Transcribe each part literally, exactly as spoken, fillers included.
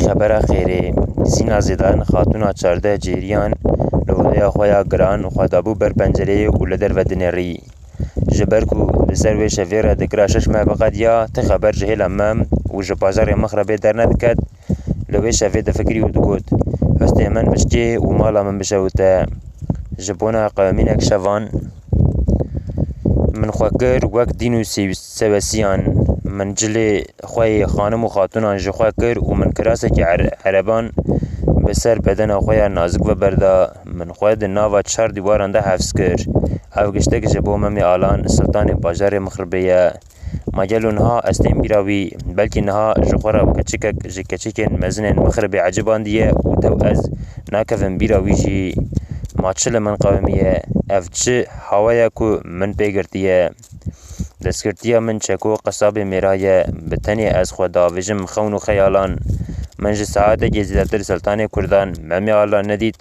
Xebera xêrê. Zîna Zêdan, xatûna çardeh cêriyan, li odeya xwe ya giran xwe dabû ber pencereyê û li derve dinêrî. Ji ber ku li ser wê şevê re dikira şeş meh biqediya, ti xeber ji hêla Mem û ji bajarê Mixrebê dernediket, li wê şevê difikirî û digot, "Hustê min bişkê û mala min bişewite." Ji bona qewimînek şevan min xwe kir wek dîn û sêw-, sewesiyan. Min cilê xwe yê xanim û xatûnan ji xwe kir û min kirasekî ere-, ereban bi ser bedena xwe ya nazik ve berda. Min xwe di nava çar dîwaran de hefz kir. Ev giştek ji bo Memê Alan, Siltanê bajarê Mixribê ye. Ma gelo niha ez têm bîra wî? Belkî niha ji xwe re keçikek ji keçikên mezinên Mixribê ecibandiye û tew ez nakevim bîra wî jî. Ma çi li min qewimiye? Ev çi hawa ye ku min pê girtiye? Destgirtiya min çeko qesabê mêra ye. Bi tenê ez xwe davêjim xewn û xeyalan. Min ji saetekê zêdetir Siltanê Kurdan Memê Alan nedît.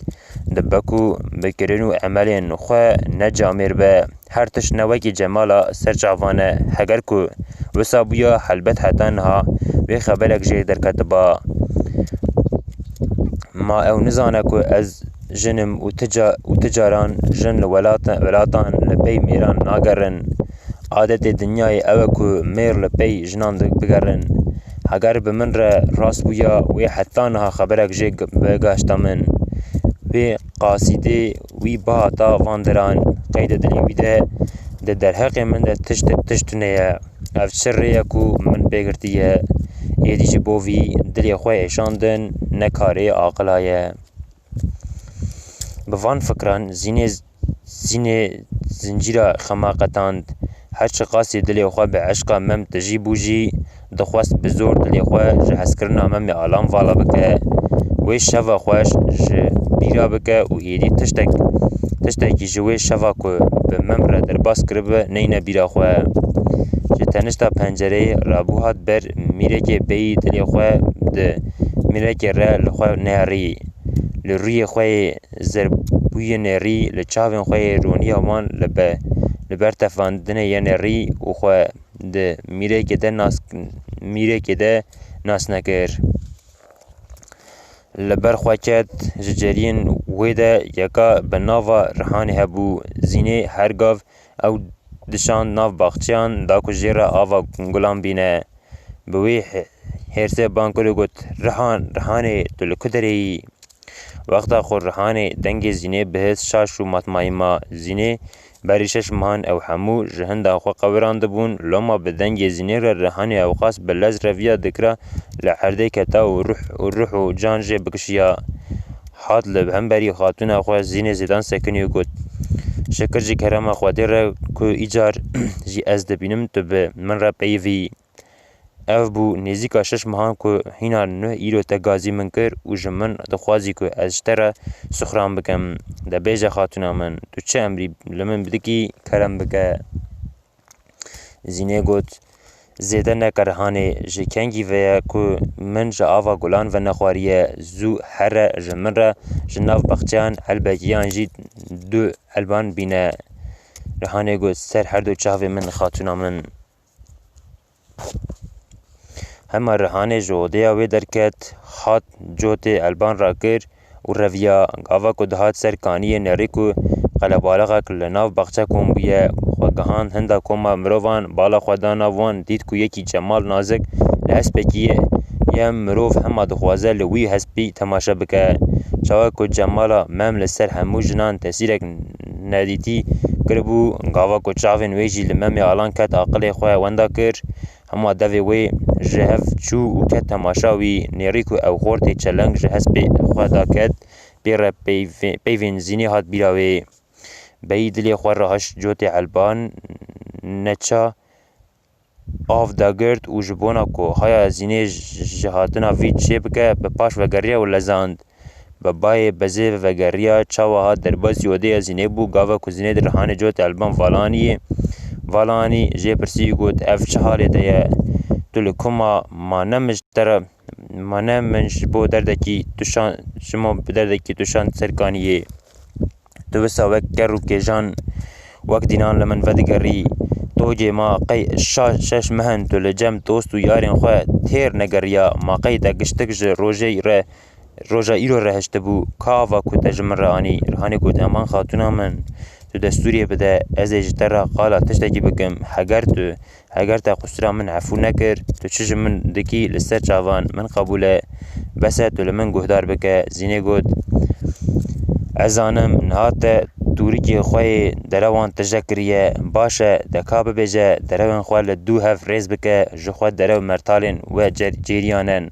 Dibe ku bi kirin û emelên xwe ne camêr be. Her tişt ne wekî Cemala ser çavan e. Heger ku wisa bûya, helbet heta niha wê xeberek jê derketiba. Ma ew nizane ku ez jin im û ti ca-, û ti caran jin li welata-, welatan li pey mêran nagerin. Adetê dinyayê ew e ku mêr li pey jinan di-, bigerin. Heger bi min re rast bûya, wê heta niha xeberek jê g-, bigaşta min. Wê qasîdê wî bihata van deran, qeyde dilê wî de, di derheqê min de tişt, tişt tune ye. Ev çi rê ye ku min pê girtiye? Êdî ji bo vî dilê xwe êşandin ne karê aqila ye. Bi van fikran Zînê, Zînê zincîra xema qetand. Her çiqasî dilê xwe bi eşqa Mem tijî bû jî, dixwest bi zor dilê xwe ji hezkirina Memê Alan vala bike. Wê şeva xweş ji bîra bike û êdî tiştek, tiştekî ji wê şeva ku bi Mem re derbas kiribe neyne bîra xwe. Ji tenişta pencereyê rabû hat ber mîrekê bêyî dilê xwe di mîrekê re li xwe neherî. Li rûyê xwe yê zerbûyê nêrî, li çavên xwe yê roniya wan li be-, li ber tefandinê yê nêrî û xwe di mîrekê de nas-, mîrekê de nas nekir. Li ber xwe ket, ji ceriyên wê de yeka bi nava Rihanê hebû. Zînê her gav ew dişand nav baxçeyan da ku jê re ava gulan bîne. Bi wê he-, hêrsê bang kir û got, "Rihan, Rihanê, tu li ku derê yî?" Wexta xwe Rihanê dengê Zînê bihist, şaş û matmayî ma. Zînê berî şeş mehan ew hemû ji hinda xwe qewirandibûn, loma bi dengê Zînê re Rihanê ewqas bi lez reviya dikira, li erdê keta û ruh û ruh û can jê bikişiya. Hat li hemberî xatûna xwe Zînê Zêdan sekinî û got, "Şikir ji kerema Xwedê re ku îcar jî ez dibînim tu bi min re peyivî." Ev bû nêzîka şeş mehan ku hîna nuh îro te gazî min kir û ji min dixwazî ku ez ji te re sixuran bikim. De bêje xatûna min, tu çi emrî li min bidikî, kerem bike. Zînê got, "Zêde neke Rihanê, ji kengî ve ye ku min ji ava gulan ve nexwariye, zû here ji min re ji nav baxçeyan elbekî yan jî du elban bîne." Rihanê got, "Ser her du çavê min, xatûna min." Hema Rihanê ji odeya wê derket, hat cotê elban rakir û reviya. Gava ku dihat ser kaniyê nêrî ku qelebalixek li nav baxçe kom bûye, xwe gihand hinda koma mirovan, bala xwe da nav wan, dît ku yekî Cemal Nazik li hespekî ye, ye mirov hema dixwaze li wî hespî temaşe bike. Çawa ku Cemala Mem li ser hemû jinan tesîrek nedîtî kiribû, gava ku çavên wê jî li Memê Alan ket, aqilê xwe wenda kir. Hema devê wê ji hev çû û ket temaşa wî. Nêrî ku ew xortê çeleng ji hespê xwe da ket, pê re peyvê-, peyvên Zînê hat bîra wê. Beyî dilê xwe rehişt cotê elban neça av dagirt û ji bona ku haya Zînê ji hatina vî çê bike, bi paş vegeriya û lezand. Bi bayê bezê ve vegeriya, çawa hat derbasî odeya Zînê bû, gava ku Zînê di Rihanê cotê elban vala anî, vala anî, jê pirsî û got, "Ev çi halê te ye? Tu li ku ma, ma ne min ji te re, ma ne min ji bo derdekî tu şan, ji bo derdekî tu şand ser kaniyê?" Tu wisa wek ker û kêjan, wek dînan li min vedigerî. Togê ma qey şa-, şeş meh in tu li cem dost û yarên xwe têr negeriya, ma qey te giştik ji rojê re, roja îro re hiştibû, ka ava ku te ji min re anî? Rihanê got, Eman xatûna min, tu destûrê bide, ez ê ji te re qala tiştekî bikim. Heger tu, heger te qusura min efû nekir, tu çi ji min dikî li ser çavan min qebûl e. Bes e tu li min guhdar bike. Zînê got, Ez zanim niha te tûrikê xwe yê derewan tije kiriye. Baş e, de ka bibêje, derewên xwe li dû hev rêz bike, ji xwe derew mertalên we cer-, cêriyan in.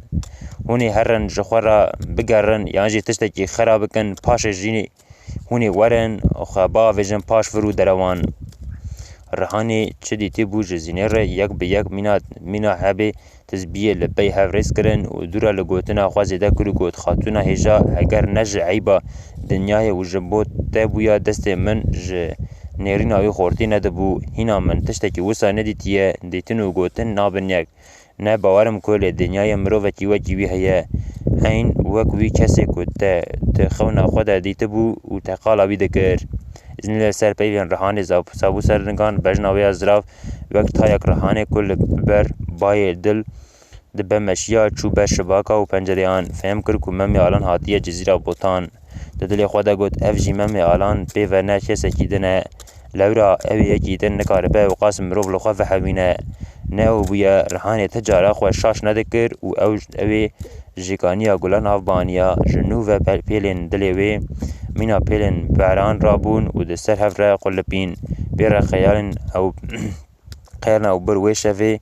Hûn ê herin ji xwe re bigerin yan jî tiştekî xera bikin, paşê jî hûn ê werin xwe biavêjin paş vir û derewan. Rihanê çi dîtibû ji Zînê re yek bi yek mîna, mîna hebê tizbiyê li pey hev rêz kirin û dû re li gotina xwe zêde kir û got, Xatûna hêja, heger ne ji eyba dinyayê û ji bo te bûya destê min ji nêrîna wî xortî nedibû. Hîna min tiştekî wisa nedîtiye, dîtin û gotin nabin yek. Ne bawer im ku li dinyayê mirovekî wekî wî heye. Eyn wek wî kesê ku te di xewna xwe de dîtibû û te qala wî dikir. Zînê li ser peyvên Rihanê zab-, sabû ser lingan, bejna wê ya zirav wek tayek Rihanê ku li ber bayê dil dibe meşiya, çû ber şibaka û pencereyan. Fêm kir ku Memê Alan hatiye Cizîra Botan. Di dilê xwe de got, Ev jî Memê Alan pê ve ne kesekî din e. Lewra ew ê yekî din nikaribe ew qas mirov li xwe vehewîne. Ne ew bûye, Rihanê ti cara xwe şaş nedikir û ew, ew ê ji kaniya gulan av baniya, ji nû ve pe-, pêlên dilê wê, mîna pêlên beran rabûn û di ser hev re qulipîn. Pê re xeyalên ew qerna û bir wê şevê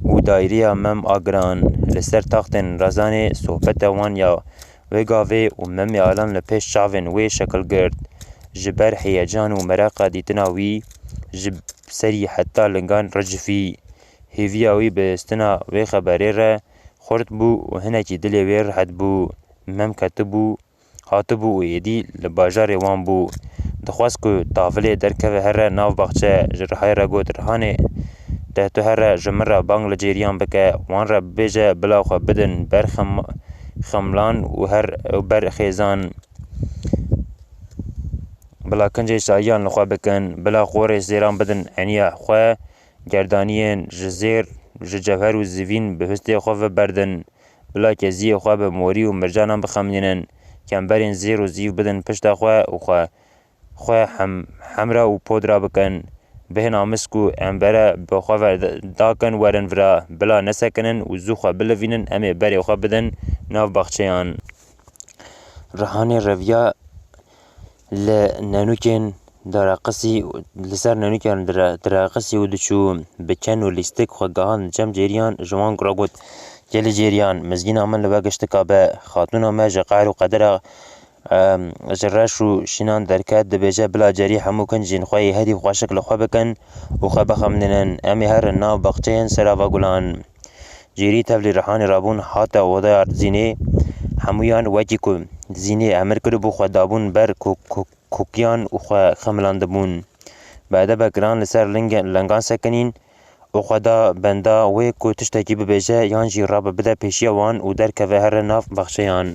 û dayriya Mem a giran. Li ser taxtên rezanê sohbeta wan ya wê gavê û Memê Alan li pêş çavên wê şekil girt. Ji ber heyecan û mereqa dîtina wî, ji serî heta lingan ricifî. Hêviya wî bi bihîstina wê xeberê re xurt bû û hinekî dilê wê rihet bû. Mem ketibû, hatibû û êdî li bajarê wan bû. Dixwest ku tavilê derkeve here nav baxçe, ji Rihayê re got, Rihanê, te tu here ji min re bang li cêriyan bike, wan re bibêje bila xwe bidin ber xem-, xemlan û her û ber xêzan. Bila kincê şahiyan li xwe bikin, bila qorê zêran bidin eniya xwe, gerdaniyên ji zêr, ji cewher û zivîn bi hustê xwe ve berdin. Bila keziyê xwe bi morî û mircanan bixemlînin, kemberên zêr û zîv bidin pişta xwe û xwe, xwe hem, hemra û podra bikin. Bihên amisk û embere bi xwe ve dakin werin vira, bila nesekinin û zû xwe bilivînin, em ê berê xwe bidin nav baxçeyan. Rihanê reviya li nenûkên direqisî, li ser nenûkên dire-, direqisî û diçû bi çend û lîstik xwe gihand cem cêriyan, ji wan re got, Gelî cêriyan, mizgîna min li we giştika be, xatûna me ji qehr û qedera, em, ji reş û şînan derket, dibêje, Bila cerî hemû kincên xwe yê herî xweşik li xwe bikin û xwe bixemlînin, em ê herin nav baxçeyên serava gulan. Cêrî tevlî Rihanê rabûn, hate odaya Zînê. Hemûyan wekî ku Zînê emir kiribû, xwe dabûn ber ku-, ku-, kokiyan û xwe xemilandibûn. Bi edebek giran li ser linge-, lingan sekinîn û xwe da benda wê ku tiştekî bibêje yan jî rabe bide pêşiya wan û derkeve here nav baxçeyan.